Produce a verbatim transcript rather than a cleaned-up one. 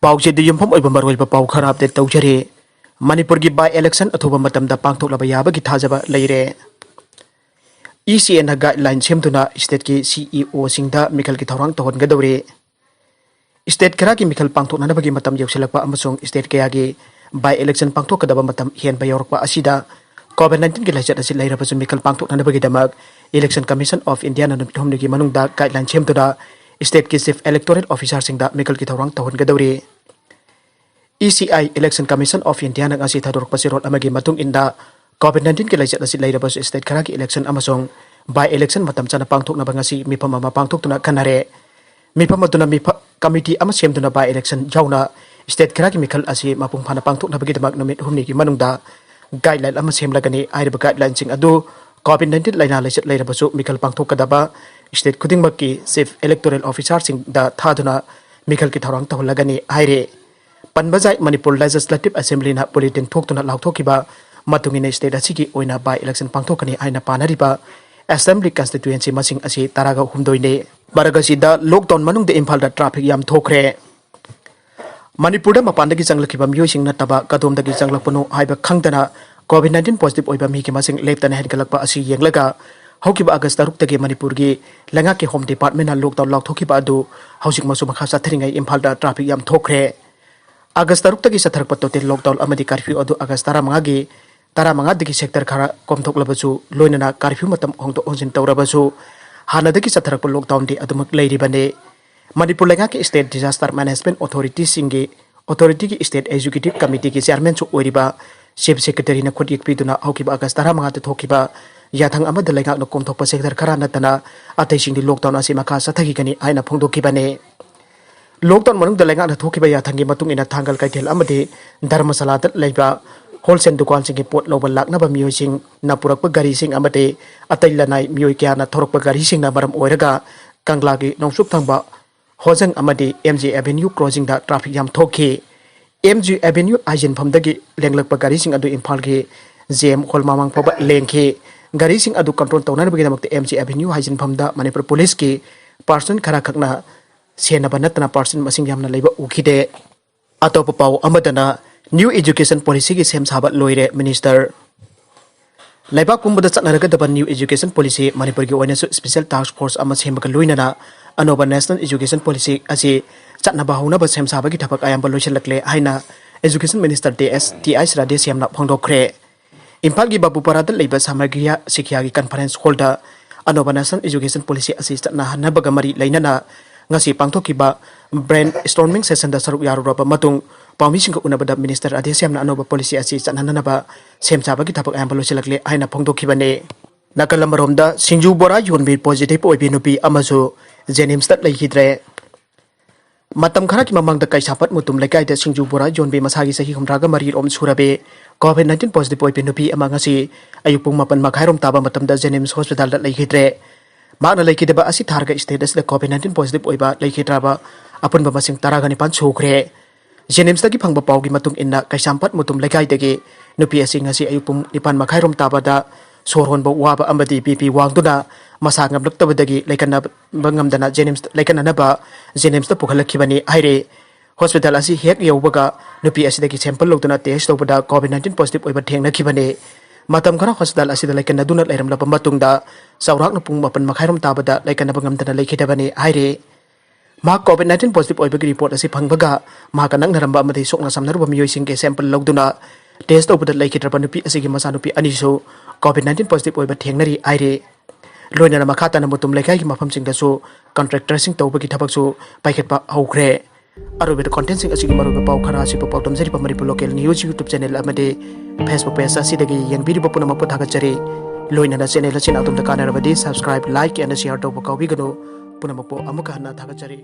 ꯄꯥꯎꯆꯦꯗ ꯌꯨꯝꯐꯝ ꯑꯣꯏꯕ ꯃꯔꯨꯑꯣꯏꯕ ꯄꯥꯎ ꯈꯔ ꯑꯞꯗꯦꯠ ꯇꯧꯖꯔꯤ꯫ ꯃꯅꯤꯄꯨꯔꯒꯤ by election ꯑꯊꯨꯕ ꯃꯇꯝꯗ ꯄꯥꯡꯊꯣꯛꯂꯕ ꯌꯥꯕꯒꯤ ꯊꯥꯖꯕ ꯂꯩꯔꯦ꯫ ꯏ ꯁꯤ ꯑꯦꯅ guideline ꯁꯦꯝꯗꯨꯅ stateꯀꯤ C E Oꯁꯤꯡꯗ ꯃꯤꯈꯜꯒꯤ ꯊꯧꯔꯥꯡ ꯇꯧꯍꯟꯒꯗꯧꯔꯤ꯫ State ꯈꯔꯒꯤ ꯃꯤꯈꯜ ꯄꯥꯡꯊꯣꯛꯅꯅꯕꯒꯤ ꯃꯇꯝ ꯌꯧꯁꯤꯜꯂꯛꯄ ꯑꯃꯁꯨꯡ state ꯀꯌꯥꯒꯤ by election ꯄꯥꯡꯊꯣꯛꯀꯗꯕ ꯃꯇꯝ ꯍꯦꯟꯕ ꯌꯧꯔꯛꯄ ꯑꯁꯤꯗ COVID nineteenꯒꯤ ꯂꯥꯏꯆꯠ ꯑꯁꯤ ꯂꯩꯔꯕꯁꯨ ꯃꯤꯈꯜ ꯄꯥꯡꯊꯣꯛꯅꯅꯕꯒꯤꯗꯃꯛ Election Commission of Indiaꯅ ꯅꯨꯃꯤꯠ ꯍꯨꯝꯅꯤꯒꯤ ꯃꯅꯨꯡꯗ guideline ꯁꯦꯝꯗꯨꯅ stateꯀꯤ Chief Electoral Officerꯁꯤꯡꯗ ꯃꯤꯈꯜꯒꯤ ꯊꯧꯔꯥꯡ ꯇꯧꯍꯟꯒꯗꯧꯔꯤ꯫ E C I, Election Commission of Indiaꯅ ꯉꯁꯤ ꯊꯥꯗꯣꯔꯛꯄ ꯆꯦꯔꯣꯜ ꯑꯃꯒꯤ ꯃꯇꯨꯡ ꯏꯟꯅ, COVID nineteenꯒꯤ ꯂꯥꯏꯆꯠ ꯑꯁꯤ ꯂꯩꯔꯕꯁꯨ state ꯈꯔꯒꯤ election ꯑꯃꯁꯨꯡ by election ꯃꯇꯝ ꯆꯥꯅ ꯄꯥꯡꯊꯣꯛꯅꯕ ꯉꯁꯤ ꯃꯤꯐꯝ ꯑꯃ ꯄꯥꯡꯊꯣꯛꯇꯨꯅ ꯈꯟꯅꯔꯦ꯫ ꯃꯤꯐꯝ ꯑꯗꯨꯅ ꯃꯤꯐ-, committee ꯑꯃ ꯁꯦꯝꯗꯨꯅ by election ꯌꯥꯎꯅ state ꯈꯔꯒꯤ ꯃꯤꯈꯜ ꯑꯁꯤ ꯃꯄꯨꯡ ꯐꯥꯅ ꯄꯥꯡꯊꯣꯛꯅꯕꯒꯤꯗꯃꯛ ꯅꯨꯃꯤꯠ ꯍꯨꯝꯅꯤꯒꯤ ꯃꯅꯨꯡꯗ guideline ꯑꯃ ꯁꯦꯝꯂꯒꯅꯤ꯫ ꯍꯥꯏꯔꯤꯕ guidelineꯁꯤꯡ ꯑꯗꯨ COVID nineteen ꯂꯥꯏꯅꯥ ꯂꯥꯏꯆꯠ ꯂꯩꯔꯕꯁꯨ ꯃꯤꯈꯜ ꯄꯥꯡꯊꯣꯛꯀꯗꯕ state ꯈꯨꯗꯤꯡꯃꯛꯀꯤ Chief Electoral Officerꯁꯤꯡꯗ ꯊꯥꯗꯨꯅ ꯃꯤꯈꯜꯒꯤ ꯊꯧꯔꯥꯡ ꯇꯧꯍꯜꯂꯒꯅꯤ ꯍꯥꯏꯔꯤ꯫ ꯄꯟꯕ ꯌꯥꯏ, ꯃꯅꯤꯄꯨꯔ Legislative Assemblyꯅ bulletin ꯊꯣꯛꯇꯨꯅ ꯂꯥꯎꯊꯣꯛꯈꯤꯕ ꯃꯇꯨꯡ ꯏꯟꯅ state ꯑꯁꯤꯒꯤ ꯑꯣꯏꯅ by election ꯄꯥꯡꯊꯣꯛꯀꯅꯤ ꯍꯥꯏꯅ ꯄꯥꯅꯔꯤꯕ assembly constituency ꯃꯁꯤꯡ ꯑꯁꯤ ꯇꯔꯥꯒ ꯍꯨꯝꯗꯣꯏꯅꯤ꯫ ꯃꯔꯛ ꯑꯁꯤꯗ lockdown ꯃꯅꯨꯡꯗ ꯏꯝꯐꯥꯜꯗ traffic ꯌꯥꯝ ꯊꯣꯛꯈ꯭ꯔꯦ꯫ ꯃꯅꯤꯄꯨꯔꯗ ꯃꯄꯥꯟꯗꯒꯤ ꯆꯪꯂꯛꯈꯤꯕ ꯃꯤꯑꯣꯏꯁꯤꯡ ꯅꯠꯇꯕ ꯀꯗꯣꯝꯗꯒꯤ ꯆꯪꯂꯛꯄꯅꯣ ꯍꯥꯏꯕ ꯈꯪꯗꯅ COVID nineteen positive ꯑꯣꯏꯕ ꯃꯤꯒꯤ ꯃꯁꯤꯡ ꯂꯦꯞꯇꯅ ꯍꯦꯟꯒꯠꯂꯛꯄ ꯑꯁꯤ ꯌꯦꯡꯂꯒ, ꯍꯧꯈꯤꯕ August ꯇꯔꯨꯛꯇꯒꯤ ꯃꯅꯤꯄꯨꯔꯒꯤ ꯂꯩꯉꯥꯛꯀꯤ Home Departmentꯅ lockdown ꯂꯥꯎꯊꯣꯛꯈꯤꯕ ꯑꯗꯨ ꯍꯧꯖꯤꯛꯃꯛꯁꯨ ꯃꯈꯥ ꯆꯠꯊꯔꯤꯉꯩ ꯏꯝꯐꯥꯜꯗ traffic ꯌꯥꯝ ꯊꯣꯛꯈ꯭ꯔꯦ꯫ August ꯇꯔꯨꯛꯇꯒꯤ ꯆꯠꯊꯔꯛꯄ total lockdown ꯑꯃꯗꯤ curfew ꯑꯗꯨ August ꯇꯔꯥꯃꯉꯥꯒꯤ, ꯇꯔꯥꯃꯉꯥꯗꯒꯤ sector ꯈꯔ ꯀꯣꯝꯊꯣꯛꯂꯕꯁꯨ, ꯂꯣꯏꯅꯅ curfew ꯃꯇꯝ ꯍꯣꯡꯗꯣꯛ ꯍꯣꯡꯖꯤꯟ ꯇꯧꯔꯕꯁꯨ, ꯍꯥꯟꯅꯗꯒꯤ ꯆꯠꯊꯔꯛꯄ lockdownꯗꯤ ꯑꯗꯨꯃꯛ ꯂꯩꯔꯤꯕꯅꯤ꯫ ꯃꯅꯤꯄꯨꯔ ꯂꯩꯉꯥꯛꯀꯤ state disaster management authorityꯁꯤꯡꯒꯤ, authorityꯒꯤ state executive committeeꯒꯤ chairmanꯁꯨ ꯑꯣꯏꯔꯤꯕ Chief Secretaryꯅ ꯈꯨꯠꯌꯦꯛ ꯄꯤꯗꯨꯅ ꯍꯧꯈꯤꯕ August ꯇꯔꯥꯃꯉꯥꯗ ꯊꯣꯛꯈꯤꯕ ꯌꯥꯊꯪ ꯑꯃꯗ ꯂꯩꯉꯥꯛꯅ ꯀꯣꯝꯊꯣꯛꯄ sector ꯈꯔ ꯅꯠꯇꯅ ꯑꯇꯩꯁꯤꯡꯗꯤ lockdown ꯑꯁꯤ ꯃꯈꯥ ꯆꯠꯊꯈꯤꯒꯅꯤ ꯍꯥꯏꯅ ꯐꯣꯡꯗꯣꯛꯈꯤꯕꯅꯤ꯫ Lockdown ꯃꯅꯨꯡꯗ ꯂꯩꯉꯥꯛꯅ ꯊꯣꯛꯈꯤꯕ ꯌꯥꯊꯪꯒꯤ ꯃꯇꯨꯡ ꯏꯟꯅ ꯊꯥꯡꯒꯜ ꯀꯩꯊꯦꯜ ꯑꯃꯗꯤ ꯙꯔꯃꯁꯥꯂꯥꯗ ꯂꯩꯕ wholesale ꯗꯨꯀꯥꯟꯁꯤꯡꯒꯤ ꯄꯣꯠ ꯂꯧꯕ ꯂꯥꯛꯅꯕ ꯃꯤꯑꯣꯏꯁꯤꯡꯅ ꯄꯨꯔꯛꯄ ꯒꯥꯔꯤꯁꯤꯡ ꯑꯃꯗꯤ ꯑꯇꯩ ꯂꯅꯥꯏ ꯃꯤꯑꯣꯏ ꯀꯌꯥꯅ ꯊꯧꯔꯛꯄ ꯒꯥꯔꯤꯁꯤꯡꯅ ꯃꯔꯝ ꯑꯣꯏꯔꯒ ꯀꯪꯂꯥꯒꯤ ꯅꯣꯡꯆꯨꯞ ꯊꯪꯕ ꯍꯣꯖꯪ ꯑꯃꯗꯤ M G Avenue crossingꯗ traffic ꯌꯥꯝ ꯊꯣꯛꯈꯤ꯫ M G Avenue ꯍꯥꯏꯖꯤꯟꯐꯝꯗꯒꯤ ꯂꯦꯡꯂꯛꯄ ꯒꯥꯔꯤꯁꯤꯡ ꯑꯗꯨ ꯏꯝꯐꯥꯜꯒꯤ J M hall ꯃꯃꯥꯡ ꯐꯥꯎꯕ ꯂꯦꯡꯈꯤ꯫ ꯒꯥꯔꯤꯁꯤꯡ ꯑꯗꯨ control ꯇꯧꯅꯅꯕꯒꯤꯗꯃꯛꯇ M G Avenue ꯍꯥꯏꯖꯤꯟꯐꯝꯗ Manipur ꯄꯨꯂꯤꯁꯀꯤ personnel ꯈꯔꯈꯛꯅ ꯁꯦꯟꯅꯕ ꯅꯠꯇꯅ personnel ꯃꯁꯤꯡ ꯌꯥꯝꯅ ꯂꯩꯕ ꯎꯈꯤꯗꯦ꯫ ꯑꯇꯣꯞꯄ ꯄꯥꯎ ꯑꯃꯗꯅ, New Education Policyꯒꯤ ꯁꯦꯝ ꯁꯥꯕ ꯂꯣꯏꯔꯦ, Minister꯫ ꯂꯩꯕꯥꯛ ꯄꯨꯝꯕꯗ ꯆꯠꯅꯔꯒꯗꯕ New Education Policy ꯃꯅꯤꯄꯨꯔꯒꯤ ꯑꯣꯏꯅꯁꯨ special task force ꯑꯃ ꯁꯦꯝꯕꯒ ꯂꯣꯏꯅꯅ ꯑꯅꯧꯕ National Education Policy ꯑꯁꯤ ꯆꯠꯅꯕ ꯍꯧꯅꯕ ꯁꯦꯝ ꯁꯥꯕꯒꯤ ꯊꯕꯛ ꯑꯌꯥꯝꯕ ꯂꯣꯏꯁꯤꯜꯂꯛꯂꯦ ꯍꯥꯏꯅ Education Minister ꯇꯤ ꯑꯦꯁ, ꯇꯤ ꯑꯥꯏ ꯁꯤꯔꯥꯙꯦꯁ꯭ꯌꯥꯝꯅ ꯐꯣꯡꯗꯣꯛꯈ꯭ꯔꯦ꯫ ꯏꯝꯐꯥꯜꯒꯤ ꯕꯥꯕꯨꯄꯥꯔꯥꯗ ꯂꯩꯕ ꯁꯃꯒ꯭ꯔꯤꯌꯥ ꯁꯤꯈ꯭ꯌꯥꯒꯤ conference hallꯗ ꯑꯅꯧꯕ National Education Policy ꯑꯁꯤ ꯆꯠꯅꯍꯟꯅꯕꯒ ꯃꯔꯤ ꯂꯩꯅꯅ ꯉꯁꯤ ꯄꯥꯡꯊꯣꯛꯈꯤꯕ brain storming sessionꯗ ꯁꯔꯨꯛ ꯌꯥꯔꯨꯔꯕ ꯃꯇꯨꯡ ꯄꯥꯎꯃꯤꯁꯤꯡꯒ ꯎꯅꯕꯗ Minister ꯔꯥꯙꯦꯁ꯭ꯌꯥꯝꯅ ꯑꯅꯧꯕ policy ꯑꯁꯤ ꯆꯠꯅꯍꯟꯅꯕ ꯁꯦꯝ ꯁꯥꯕꯒꯤ ꯊꯕꯛ ꯑꯌꯥꯝꯕ ꯂꯣꯏꯁꯤꯜꯂꯛꯂꯦ ꯍꯥꯏꯅ ꯐꯣꯡꯗꯣꯛꯈꯤꯕꯅꯤ꯫ ꯅꯥꯀꯜ ꯑꯃꯔꯣꯝꯗ, ꯁꯤꯡꯖꯨ ꯕꯣꯔꯥ ꯌꯣꯟꯕꯤ positive ꯑꯣꯏꯕꯤ ꯅꯨꯄꯤ ꯑꯃꯁꯨ JNIMSꯇ ꯂꯩꯈꯤꯗ꯭ꯔꯦ꯫ ꯃꯇꯝ ꯈꯔꯒꯤ ꯃꯃꯥꯡꯗ ꯀꯩꯁꯥꯝꯄꯥꯠ ꯃꯨꯇꯨꯝ ꯂꯩꯀꯥꯏꯗ ꯁꯤꯡꯖꯨ ꯕꯣꯔꯥ ꯌꯣꯟꯕꯤ ꯃꯁꯥꯒꯤ ꯆꯍꯤ ꯍꯨꯝꯗ꯭ꯔꯥꯒ ꯃꯔꯤ ꯔꯣꯝ ꯁꯨꯔꯕꯤ COVID nineteen positive ꯑꯣꯏꯕꯤ ꯅꯨꯄꯤ ꯑꯃ ꯉꯁꯤ ꯑꯌꯨꯛ ꯄꯨꯡ ꯃꯥꯄꯟ ꯃꯈꯥꯏꯔꯣꯝ ꯇꯥꯕ ꯃꯇꯝꯗ JNIMS hospitalꯗ ꯂꯩꯈꯤꯗ꯭ꯔꯦ꯫ ꯃꯍꯥꯛꯅ ꯂꯩꯈꯤꯗꯕ ꯑꯁꯤ ꯊꯥꯔꯒ state ꯑꯁꯤꯗ COVID nineteen positive ꯑꯣꯏꯕ ꯂꯩꯈꯤꯗ꯭ꯔꯕ ꯑꯄꯨꯟꯕ ꯃꯁꯤꯡ ꯇꯔꯥꯒ ꯅꯤꯄꯥꯟ ꯁꯨꯈ꯭ꯔꯦ꯫ JNIMSꯇꯒꯤ ꯐꯪꯕ ꯄꯥꯎꯒꯤ ꯃꯇꯨꯡ ꯏꯟꯅ, ꯀꯩꯁꯥꯝꯄꯥꯠ ꯃꯨꯇꯨꯝ ꯂꯩꯀꯥꯏꯗꯒꯤ ꯅꯨꯄꯤ ꯑꯁꯤ ꯉꯁꯤ ꯑꯌꯨꯛ ꯄꯨꯡ ꯅꯤꯄꯥꯟ ꯃꯈꯥꯏꯔꯣꯝ ꯇꯥꯕꯗ ꯁꯣꯔ ꯍꯣꯟꯕ ꯋꯥꯕ ꯑꯃꯗꯤ BP ꯋꯥꯡꯗꯨꯅ ꯃꯁꯥ ꯉꯝꯂꯛꯇꯕꯗꯒꯤ ꯂꯩꯀꯠꯅꯕ ꯉꯝꯗꯅ JNIMS ꯂꯩꯀꯠꯅꯅꯕ JNIMSꯇ ꯄꯨꯈꯠꯂꯛꯈꯤꯕꯅꯤ ꯍꯥꯏꯔꯤ꯫ Hospital ꯑꯁꯤ ꯍꯦꯛ ꯌꯧꯕꯒ ꯅꯨꯄꯤ ꯑꯁꯤꯗꯒꯤ sample ꯂꯧꯗꯨꯅ test ꯇꯧꯕꯗ COVID nineteen positive ꯑꯣꯏꯕ ꯊꯦꯡꯅꯈꯤꯕꯅꯤ꯫ ꯃꯇꯝ ꯈꯔ hospital ꯑꯁꯤꯗ ꯂꯩꯀꯠꯅꯗꯨꯅ ꯂꯩꯔꯝꯂꯕ ꯃꯇꯨꯡꯗ, ꯆꯥꯎꯔꯥꯛꯅ ꯄꯨꯡ ꯃꯥꯄꯟ ꯃꯈꯥꯏꯔꯣꯝ ꯇꯥꯕꯗ ꯂꯩꯀꯠꯅꯕ ꯉꯝꯗꯅ ꯂꯩꯈꯤꯗꯕꯅꯤ ꯍꯥꯏꯔꯤ꯫ ꯃꯍꯥꯛ COVID nineteen positive ꯑꯣꯏꯕꯒꯤ report ꯑꯁꯤ ꯐꯪꯕꯒ, ꯃꯍꯥꯛꯀ ꯅꯛꯅꯔꯝꯕ ꯑꯃꯗꯤ ꯁꯣꯛꯅ ꯁꯝꯅꯔꯨꯕ ꯃꯤꯑꯣꯏꯁꯤꯡꯒꯤ sample ꯂꯧꯗꯨꯅ test ꯇꯧꯕꯗ ꯂꯩꯈꯤꯗ꯭ꯔꯕ ꯅꯨꯄꯤ ꯑꯁꯤꯒꯤ ꯃꯆꯥꯅꯨꯄꯤ ꯑꯅꯤꯁꯨ COVID nineteen positive ꯑꯣꯏꯕ ꯊꯦꯡꯅꯔꯤ ꯍꯥꯏꯔꯤ꯫ ꯂꯣꯏꯅꯅ ꯃꯈꯥ ꯇꯥꯅ ꯃꯨꯇꯨꯝ ꯂꯩꯀꯥꯏꯒꯤ ꯃꯐꯝꯁꯤꯡꯗꯁꯨ contact tracing ꯇꯧꯕꯒꯤ ꯊꯕꯛꯁꯨ ꯄꯥꯏꯈꯠꯄ ꯍꯧꯈ꯭ꯔꯦ꯫ ꯑꯔꯣꯏꯕꯗ contentꯁꯤꯡ ꯑꯁꯤꯒꯤ ꯃꯔꯨꯑꯣꯏꯕ ꯄꯥꯎ ꯈꯔ ꯑꯁꯤꯕꯨ ꯄꯥꯎꯗꯝꯖꯔꯤꯕ Manipur Local News YouTube channel ꯑꯃꯗꯤ Facebook page ꯑꯁꯤꯗꯒꯤ ꯌꯦꯡꯕꯤꯔꯤꯕ ꯄꯨꯝꯅꯃꯛꯄꯨ ꯊꯥꯒꯠꯆꯔꯤ꯫ ꯂꯣꯏꯅꯅ channel ꯑꯁꯤꯅ ꯑꯗꯣꯝꯗ ꯀꯥꯟꯅꯔꯕꯗꯤ subscribe, like and share ꯇꯧꯕ ꯀꯥꯎꯕꯤꯒꯅꯨ꯫ ꯄꯨꯝꯅꯃꯛꯄꯨ ꯑꯃꯨꯛꯀ ꯍꯟꯅ ꯊꯥꯒꯠꯆꯔꯤ꯫